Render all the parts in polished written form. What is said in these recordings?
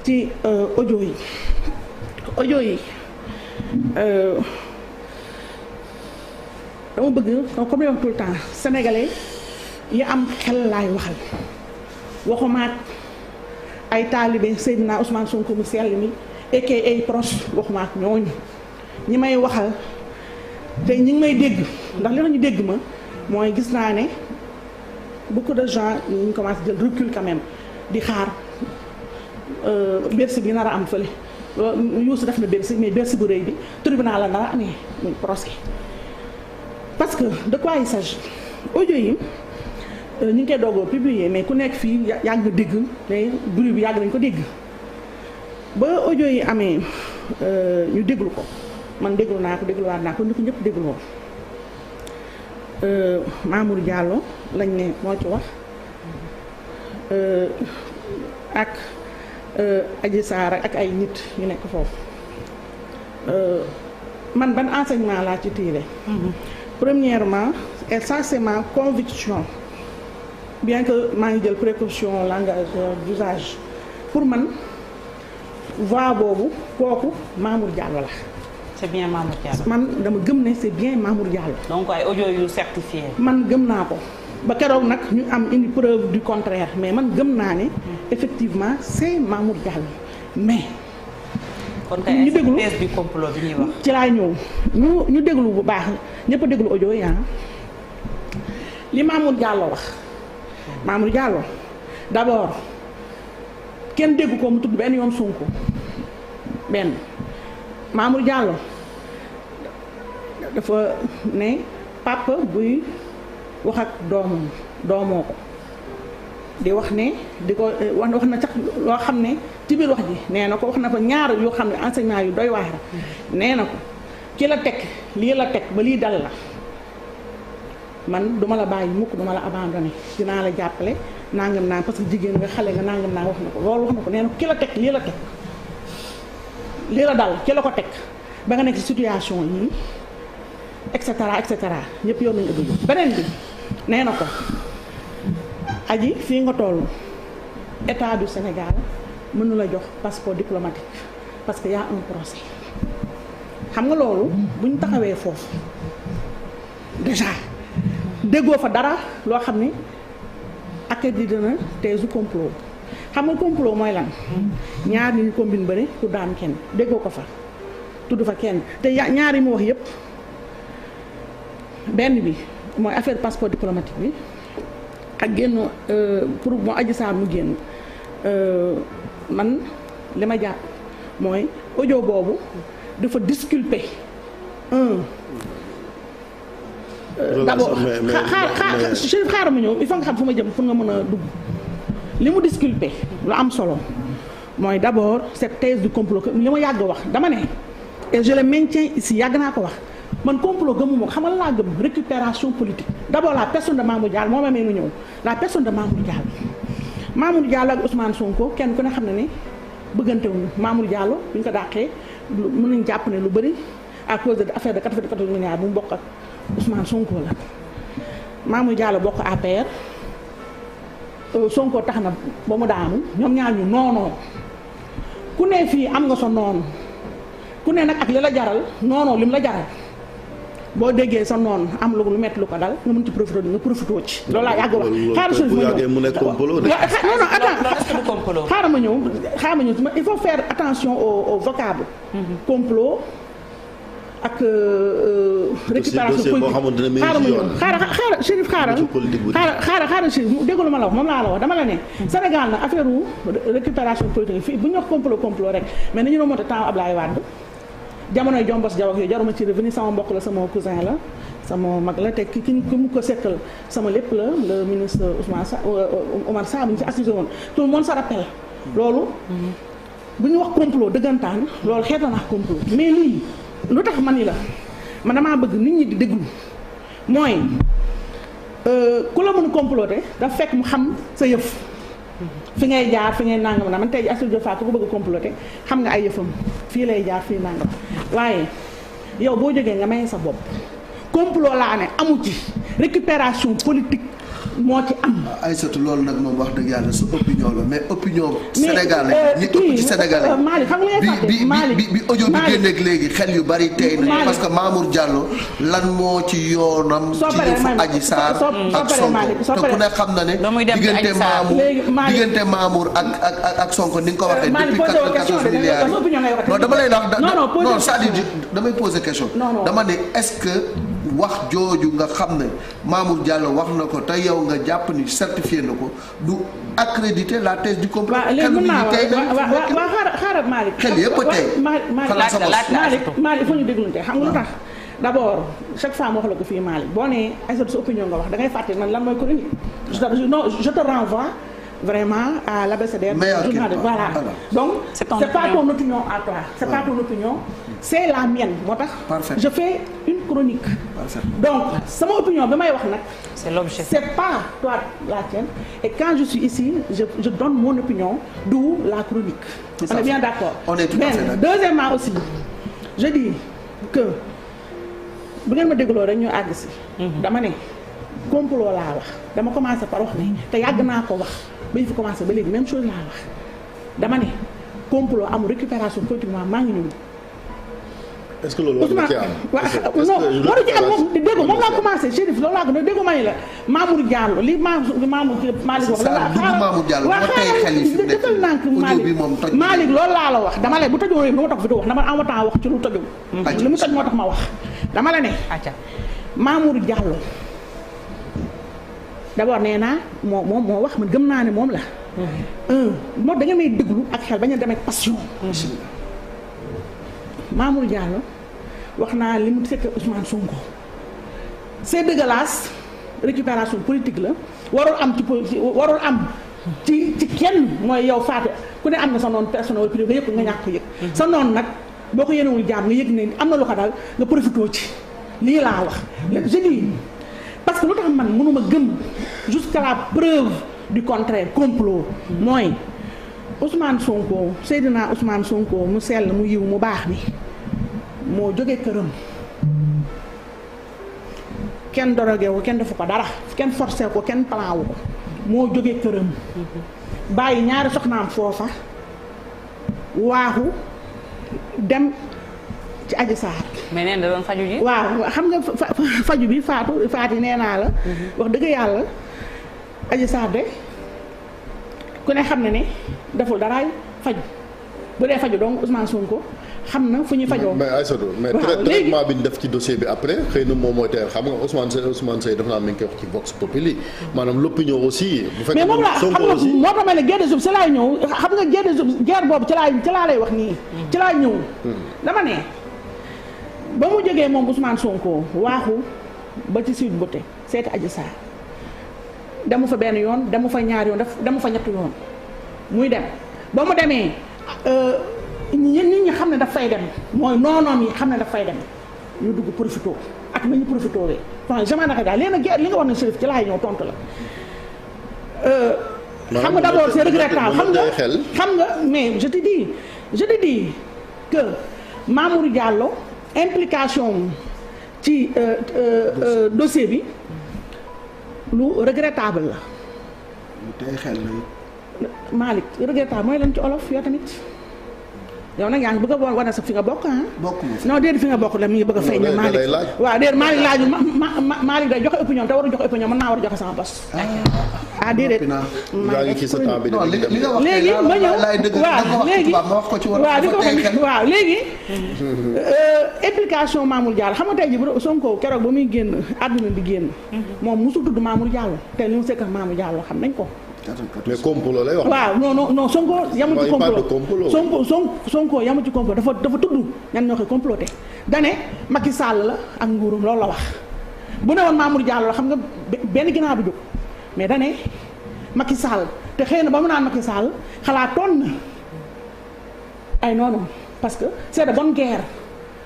ci audio yi dama bëgg comme li wax tout le temps sénégalais yi am xel laay waxal waxumaat ay taalibe Seydina Ousmane Sonko mu sell mi aka ay proche waxumaat ñooñu ñi may waxal te ñi ngi may dégg ndax li ñu dégg ma mooy gis naa ne beaucoup de gens ñu commencé jël recul quand même di xaar Bercy bi nar a am fële Youssou def na Bercy mais Bercy bu rëy bi tribunal la nar a amee muy procès parce que de quoi il s'agit audio yi ñu ngi koy doogoo publier mais ku nekk fii yàgg nga dégg mais bruit bi yàgg nañ ko dégg ba audio yi amee ñu déglu ko man déglu naa ko dégluwaat naa ko ni ko ñëpp déglu woon Mamour Diallo lañ ne moo ci wax ak Adji Sarr ak ay nit ñu nekk foofu man ban enseignement laa ci tiré. Premièrement et ça c'est ma conviction bien que maa ngi jël précaution langage d'usage pour man voix boobu kooku Mamour Diallo la. c'est bien Mamour Diallo. man dama gëm ne c'est bien Mamour Diallo. donc ay audio yu certifié. man gëm naa ko ba keroog nag ñu am une preuve du contraire mais man gëm naa ne effectivement c'est Mamour Diallo mais. kon kay ñu déglu thèse du complot bi ñuy wax. ci laay ñëw ñu déglu bu baax ñëpp a déglu audio yi li Mamour Diallo wax Mamour Diallo d'abord kenn déggu ko mu tudd benn yoon Sonko benn Mamour Diallo dafa ne papa buy wax ak doomoo ko di wax ne di ko wax na sax loo xam ne ci biir wax ji nee na ko wax na fa ñaar yoo xam ne enseignement yu doy waar nee na ko ki la teg lii la teg ba lii dal la man duma la bàyyi mukk duma la abandonné dinaa la jàppale nangam naa parce que jigéen nga xale nga nangam naa wax na ko loolu wax na ko nee na ko ki la teg lii la teg lii la dal ki la ko teg ba nga nekk ci situation yi et cetera ñëpp yoon nañu ëpp beneen bi nee na ko aji fii nga toll état du Sénégal mënu la jox passeport diplomatique parce que y a un procès xam nga loolu bu ñu taxawee foofu déjà déggoo fa dara loo xam ni ak di dina teesu complot xam nga complot mooy lan ñaar ni ñu combine bëri pour daan kenn déggoo ko fa tudd fa kenn te ñaar yi mu wax yépp benn bi mooy affaire passeport diplomatique bi ak génn pour moo Adji Sarr mu génn man li ma jàpp mooy audio boobu dafa disculper d'abord xaaral ma ñëw il faut nga xam fu ma jëm pour nga mën a dugg li mu disculper lu am solo mooy d'abord cette thèse du complot li ma yàgg wax dama ne et je le maintiens ici yàgg naa ko wax man complot gëmuma ko xam nga laa gëm récupération politique d'abord la personne de Mamour Diallo moo ma may nu ñëw la personne de Mamour Diallo ak Ousmane Sonko kenn ku ne xam ne ne bëggantewuñu Mamour Diallo bu ñu ko dàqee mën nañu jàpp ne lu bëri à cause de affaire de 94 milliards bu mu bokk ak Ousmane Sonko la Mamour Diallo bokk APR Sonko tax na ba mu daanu ñoom ñaar ñu noonoo ku ne fii am nga sa noonu ku ne nag ak li la jaral noonoo lim la jaral boo déggee sa noonu am lu metti lu ko dal nga mën ci profité nga profité ci. loolu laa yàgg wax xaaral ma ñëw il faut faire attention au vocable. complot ak récupération politique xaaral ma ñëw xaaral Chérif xaaral Chérif déglu ma la wax moom laa la wax dama la ne. Sénégal nag affaire récupération politique fii bu ñu wax complot rek mais nañu remonté temps Ablaye Wade. jamonoy jombos jaw ak yooyu jaruma ci revenir sama mbokk la sama cousin la sama mag la te ki mu ko sekkal sama lépp la le ministre Oumar Sarr bu ñu ci accusé woon tout le monde se rappelle loolu bu ñu wax complot dëggantaan loolu xeeta na complot mais lii lu tax ma ni la man damaa bëgg nit ñi di déglu mooy ku la mën a comploter dafa fekk mu xam sa yëf fi ngay jaar fi ngay nangam na man tey Assou Diop Fall ku ko bëgg a comploter xam nga ay yëfam fii lay jaar fii nangam waaye yow boo jógee nga maye sa bopp complot laa ne amu ci récupération politique moo ci am. Aïssatou loolu nag moom wax dëgg yàlla su opinion la mais opinion. Sénégalais ñi ëpp ci Sénégalais bi audio bi génneeg léegi xel yu bari tey nañu parce que Mamour Diallo lan moo ci yoonam. ci yëfu Adji Sarr ak Sonko te ku ne xam na ne. diggante Mamour ak Sonko ni nga ko waxee. depuis 94 milliards non dama lay wax non c'est-à-dire damay poser question. dama ne est-ce que wax jooju nga xam ne Mamour Diallo wax na ko te yow nga jàpp ni certifié na ko du accréditer la thèse du complot. xel mi ngi tey xaaral Malick. xel yëpp a tey. Malick il faut ñu déglunte xam nga lu tax d'abord chaque fois ma wax la ko fii Malick boo nee Aïssatou sa opinion nga wax da ngay fàtte man lan mooy chronique. je te renvoie vraiment à l'abécédaire journaliste voilà donc c'est pas ton opinion à toi c'est pas ton opinion c'est la mienne moo tax je fais une chronique donc sama opinion bi may wax nag c'est l'objet c'est pas toi la tienne et quand je suis ici je donne mon opinion d'où la chronique on est bien d'accord deuxièmement aussi je dis que bu ngeen ma dégloo rek ñu àgg si dama ne complot laa wax dama commencé par wax ne te yàgg naa ko wax ba ñu fi commencé ba léegi même chose laa wax dama ne complot amul récupération politiquement maa ngi ñëw. est-ce que loolu war na ci am. non waru ci am moom dégg moom laa commencé Chérif loolu laa ko dégg ma ne la Mamour Diallo li Mamour Malick wax. defal nànk Malick loolu laa la wax dama la bu tëjoo rek du ma tax fi di wax dama am temps wax ci lu tëjoo. li mu tëj moo tax ma wax dama la ne. Mamour Diallo. d'abord nee naa moo wax man gëm naa ne moom la. moo da nga may déglu ak xel bañ a demee passion. Mamour Diallo wax naa li mu fekk Ousmane Sonko. c'est dégueulasse récupération politique la warul am ci politique warul am ci kenn mooy yow Fatou ku ne am na sa noonu personnel wala privé nga yëg nga ñàkk ko yëg. sa noonu nag boo ko yéenewul jaam nga yëg ne am na lu ko daal nga profité ci lii laa wax je dis. parce que lu tax man mënuma gëm jusqu'à la preuve du contraire complot mooy Ousmane Sonko Seydina Ousmane Sonko mu sell mu yiw mu baax bi moo jóge këram kenn dorogé ko kenn defu ko dara kenn forcé ko kenn plan wu ko moo jóge këram bàyyi ñaari soxnaam foofa waaxu dem ci Adji Sarr. mais nee na doon faju ji. waaw xam nga faju bi Fatou nee naa la. wax dëgg yàlla Adji Sarr de ku ne xam na ne deful daraay faju bu dee faju donc Ousmane Sonko xam na fu ñuy fajoo. mais Aïssatou mais traitement bi ñu def ci dossier bi après xëy na moom mooy tey xam nga Ousmane Seye def naa mi ngi koy wax ci Vox Populi maanaam l'opinion aussi. bu fekkee mais moom la xam nga moo tax ma ne guerre des hommes ci laay ñëw xam nga guerre boobu ci laa lay wax nii. ci laa ñëw. dama ne. ba mu jógee moom Ousmane Sonko waaxu ba ci Sweet Beauté seeti Adji Sarr demu fa benn yoon demu fa ñaar yoon demu fa ñetti yoon muy dem ba mu demee nit ñi xam ne daf fay dem mooy noonoom yi xam ne daf fay dem ñu dugg profité ak nañu profité wee enfin jamais naka daal léegi nag li nga wax ne Chérif ci laay ñëw tontu la xam nga d'abord c'est regrettable xam nga mais je te dis que Mamour Diallo implication ci dossier bi lu regrettable la. lu tey xel la. Malick regrettable mooy lan ci olof yoo tamit yow nag yaa ngi bëgg a wane sa fi nga bokk ah. bokkuma non déedéet fi nga bokk la mi ngi bëgg a feeñ. Malick waaw déedéet Malick laaju Malick day joxe opinion te waru joxe opinion mën naa war a joxe sama bos. ah déedéet. léegi ma ñëw waaw léegi implication Mamour Diallo xam nga tey ji bu Sonko keroog ba muy génn àdduna di génn moom musul tudd Mamour Diallo te li mu sekk ak Mamour Diallo xam nañ ko. mais complot lay wax. waaw non Sonko yamul ci complot Sonko yamul ci complot dafa tudd ñan ñoo koy comploté dane Macky Sall la ak nguurum loolu la wax bu ne woon Mamour Diallo la xam nga benn ginnaaw bu jóg mais dane Macky Sall te xëy na ba mu naan Macky Sall xalaatoon na ay noonu parce que c'est de bonne guerre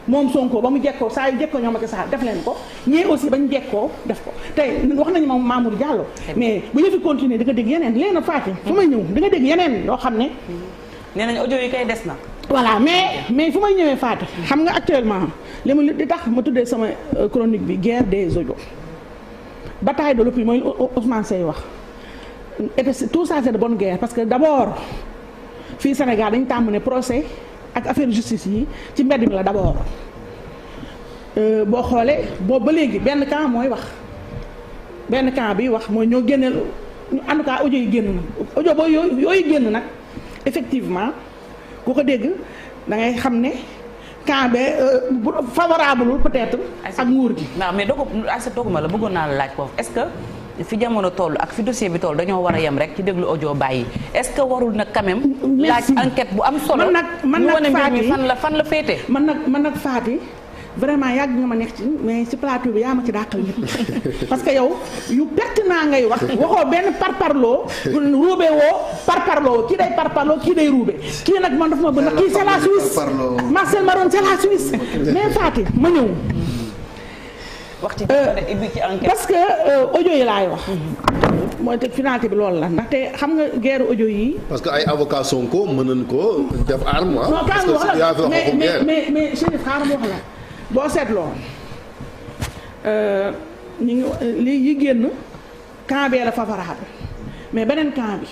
moom Sonko ba mu jekkoo saa yu jekkoo ñoom Macky Sall def leen ko ñii aussi bañ jekkoo def ko tey wax nañu moom Mamour Diallo mais bu ñu fi continuer di nga dégg yeneen léegi nag Fatou fu may ñëw di nga dégg yeneen yoo xam ne nee nañ audio yi kay des na voilà mais fu may ñëwee Fatou xam nga actuellement li tax ma tuddee sama chronique bi guerre des audios bataille de l'opinion mooy Ousmane Seye wax et tout ça c'est de bonne guerre parce que d'abord fii Sénégal dañu tàmm ne procès ak affaire justice yi ci mbedd mi la d'abord boo xoolee boobu ba léegi benn camp mooy wax benn camp bi wax mooy ñoo génneel en tout cas audio yi génn na audio boobu yooyu génn nag effectivement ku ko dégg da ngay xam ne camp be favorable peut-être ak nguur gi. waaw mais dooguma la bëggoon naa la laaj foofu est-ce que fi jamono toll ak fi dossier bi toll dañoo war a yem rek ci déglu audio bàyyi est-ce que warul nag quand même. laaj enquête bu am solo. man nag Faty fan la féete. man nag Faty vraiment yàgg nga ma nekk ci mais ci plateau bi yaa ma ci dàqal ñëpp parce que yow yu pertinent ngay wax waxoo benn parparloo ruube woo parparloo kii day parparloo kii day ruube kii nag man daf ma bëgg kii c'est la Suisse Marcel Maron c'est la Suisse mais Faty ma ñëw parce que audio yi laay wax mooy te finalité bi loolu la ndaxte xam nga guerre audio yi parce que ay avocat Sonko mën nañ ko def arme parce que mais Chérif xaaral wax la boo seetloo ñu ngi li yi génn camp bee la favorable mais beneen camp bi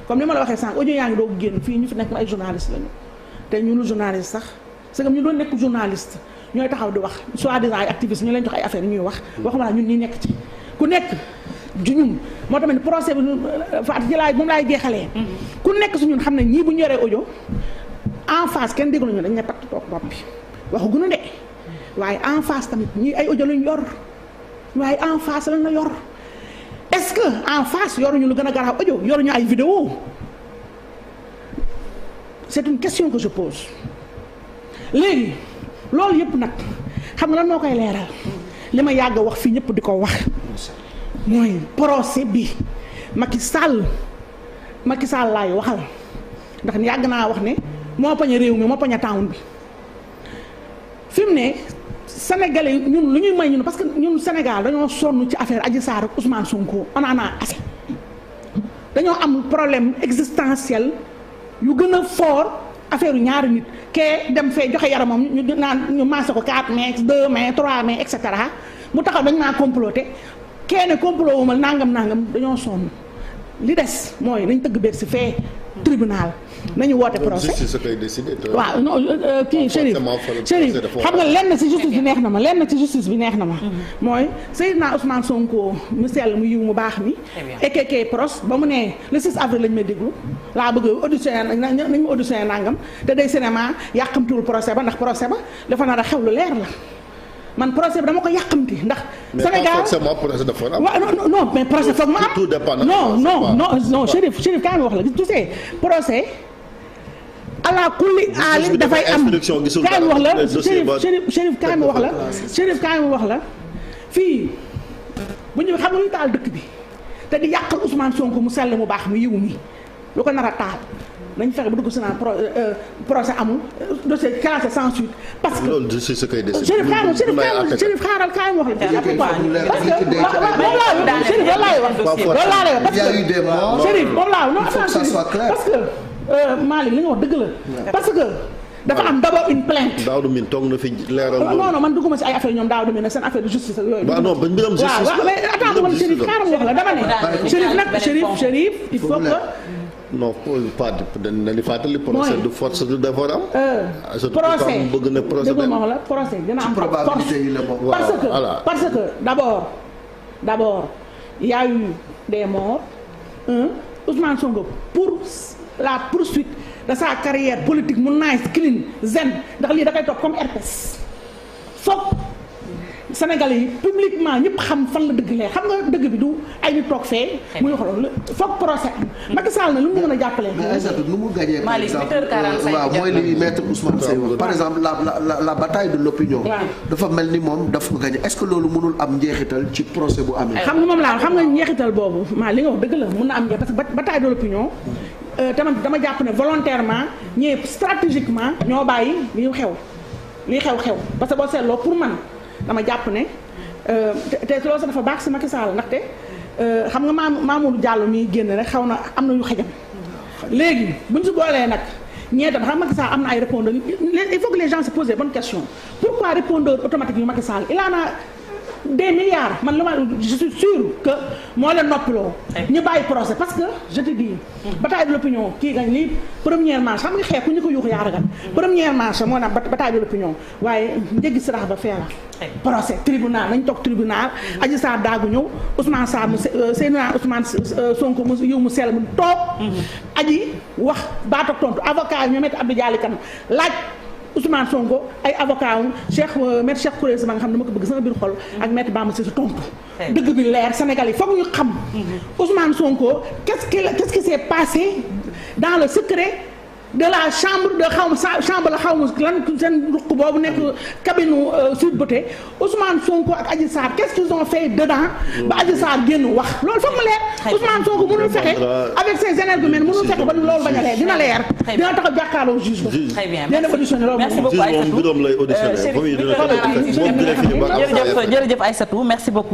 comme ni ma la waxee sànq audio yaa ngi doog génn fii ñu fi nekk ay journaliste lañu te ñunu journaliste sax c'est que ñu doon nekk journaliste ñooy taxaw di wax soi-disant ay activistes ñu leen jox ay affaires ñuy wax waxuma la ñun ñi nekk ci ku nekk ju ñun moo tamit procès bi Fatou ci laay moom laay jeexalee ku nekk su ñun xam ne ñii bu ñu yoree audio en face kenn déglu ñu dañ ne patt toog bopp bi waxu gunu de waaye en face tamit ñii ay audio lañ yor waaye en face lañ la yor est-ce que en face yoruñu lu gën a garaaw audio yoruñu ay vidéo c'est une question que je pose léegi loolu yëpp nag xam nga lan moo koy leeral li ma yàgg a wax fii ñëpp di ko wax mooy procès bi Macky Sall laay waxal ndax yàgg naa wax ne moo pañe réew mi moo pañe town bi fi mu ne Sénégalais yi ñun lu ñuy may ñun parce que ñun Sénégal dañoo sonn ci affaire Adji Sarr ak Ousmane Sonko on en a assez dañoo am problème existentiel yu gën a fort affaire yu ñaari nit kee dem fee joxe yaramam ñu naan ñu maase ko 4 mai 2 mai 3 mai et cetera mu taxaw dañ maa comploté kee ne complot wu ma nangam dañoo sonn li des mooy nañ tëgg beeg si fee tribunal nañu woote procès waaw non kii Chérif xam nga lenn ci justice bi neex na ma mooy Seydina Ousmane Sonko mu sell mu yiw mu baax mi ekk pros ba mu ne le 6 avril lañ may déglu laa bëgg auditionné nañ ma auditionné nangam te day cinéma yàqamtiwul procès ba ndax procès ba dafa nar a xew lu leer la man procès bi dama ko yàqamti ndax Sénégal non mais procès foog ma am non Chérif kaay ma wax la tu sais procès ala kulli aali dafay am kaay ma wax la Chérif kaay ma wax la fii bu ñu xam nga ñu taal dëkk bi te di yàqal Ousmane Sonko mu sell mu baax mu yiw mi lu ko nar a taal nañ fexe ba dugg si naan procès amul dossier classé sans suite parce que loolu c'est ce que Chérif xaaral kaay ma wax la parce que Chérif loolu laay wax Chérif moom laa non parce que Malick li nga wax dëgg la parce que dafa am d'abord une plainte. Daouda Mine toog na fi leeral. non man dugguma si ay affaire ñoom Daouda Mine seen affaire de justice ak yooyu. waaw non bañ biram justice. waaw mais attends man Chérif xaaral wax la dama ne. Chérif nag Chérif il faut que. non pas dañuy fàttali. procès de force du dafa am. procès bëgg na procès dëgg ma wax la procès dina am force parce que d'abord il y a eu des morts Ousmane Sonko pour la poursuite de sa carrière politique mu nice clean zen ndax lii da koy topp comme herpès foog Sénégalais yi publiquement ñëpp xam fan la dëgg lee xam nga dëgg bi du ay nit toog fee muy wax loolu foog procès am Macky Sall na lu mu mën a jàppalee nu mu gagné par exemple waaw mooy li maître Ousmane Seye wax par exemple la bataille de l'opinion dafa mel ni moom daf ko gagné est-ce que loolu mënul am njeexital ci procès bu amee xam nga moom laa xam nga njeexital boobu maa li nga wax dëgg la mën na am parce que bataille de l'opinion tamit dama jàpp ne volontairement ñëpp stratégiquement ñoo bàyyi li xew parce que boo seetloo pour man dama jàpp ne te loolu sax dafa baax si Macky Sall ndaxte xam nga Mamour Diallo mi génn rek xaw na am na yu xajam léegi buñ si boolee nag ñee tam xam Macky Sall am na ay répondeurs il faut que les gens se posent des bonnes questions pourquoi répondeur automatique yu Macky Sall il en a des milliards man la ma je suis sûr que moo leen noppiloo ñu bàyyi procès parce que je te dis bataille de l'opinion kii gañ lii première marche xam nga xeex ku ñu ko yuux yaa ragal première marche moo naan bataille de l'opinion waaye njëggi sarax ba fee la procès tribunal nañ toog tribunal Adji Sarr daagu ñëw Ousmane Sarr mu Seydina Ousmane Sonko mu yiw mu sell mu toog aji wax baat ak tontu avocat yi ñoo metti Abdou Dialy Kane laaj Ousmane Sonko ay avocat wu maître Cheikh Koureyssi ba nga xam ne dama ko bëgg sama biir xol ak maître Bamba Cissé tontu dëgg bi leer Sénégal yi foog ñu xam Ousmane Sonko qu'est-ce qui s'est passé dans le secret de la chambre de xaw ma chambre la xaw ma lan seen ruq boobu nekk cabine Sweet Beauté Ousmane Sonko ak Adji Sarr qu'est-ce qu'ils ont fait dedans ba Adji Sarr génn wax loolu foog mu leer Ousmane Sonko mënul fexe avec ses énergumènes mënul fexe ba loolu bañ a leer dina leer dina tax a jàkkaarloo juge ba très bien merci beaucoup Aïssatou jërëjëf Aïssatou merci beaucoup.